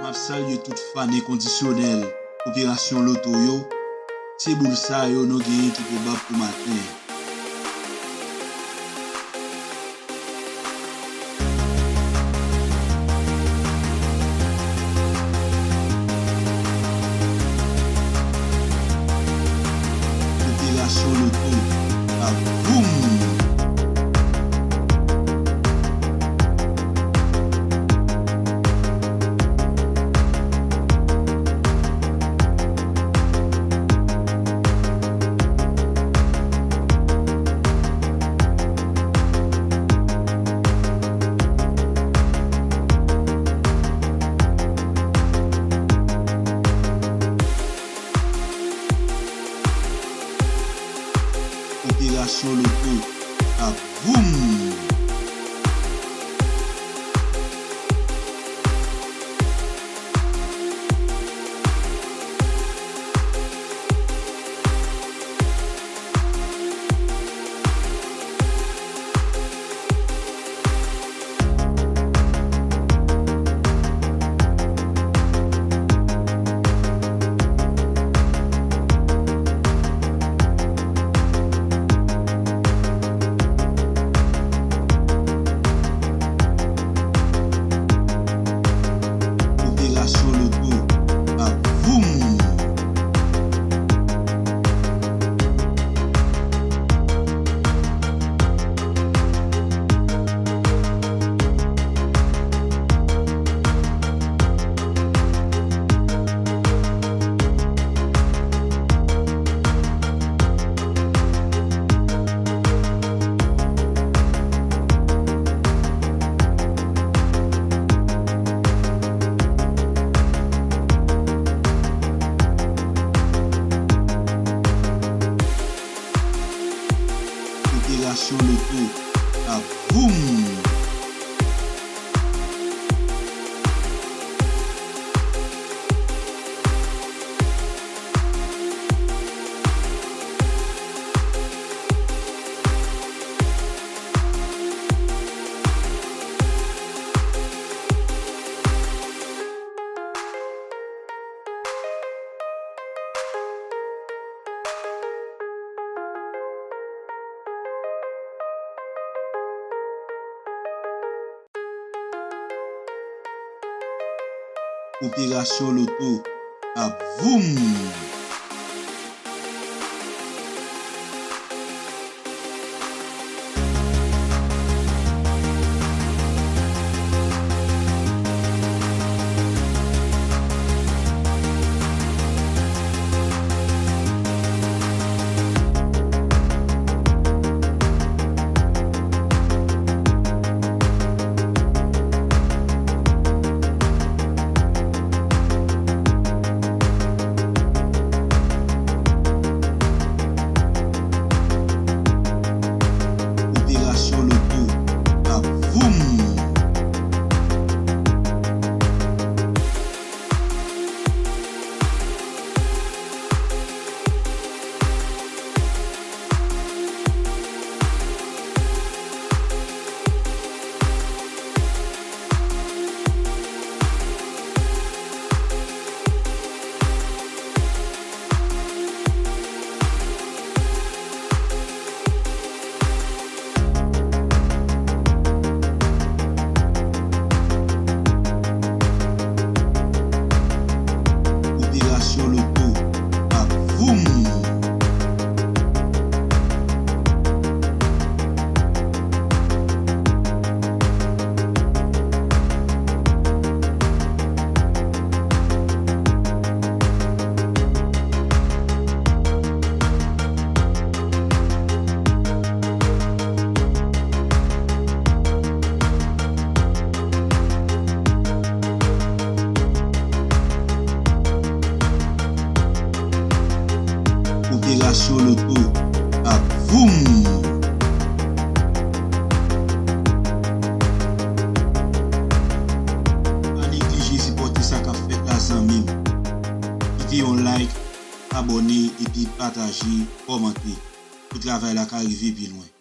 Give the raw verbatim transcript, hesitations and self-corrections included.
M ap salye tout fan enkondisyonèl Operasyon Loto yo. Se boul sa yo nou genyen ki pwobab pou maten an. Operasyon Loto ap boum! Operasyon Loto ap boum! Operasyon Loto ap boum! Operasyon Loto ap boum! Operasyon Loto ap voum! Operasyon Loto ap voum! Operasyon Loto ap voum! Operasyon Loto ap voum! Pa neglije sipòte sa k ap fèt la, zanmi m. Kite yon like, abòne epi pataje, kòmante pou travay la ka rive pi lwen.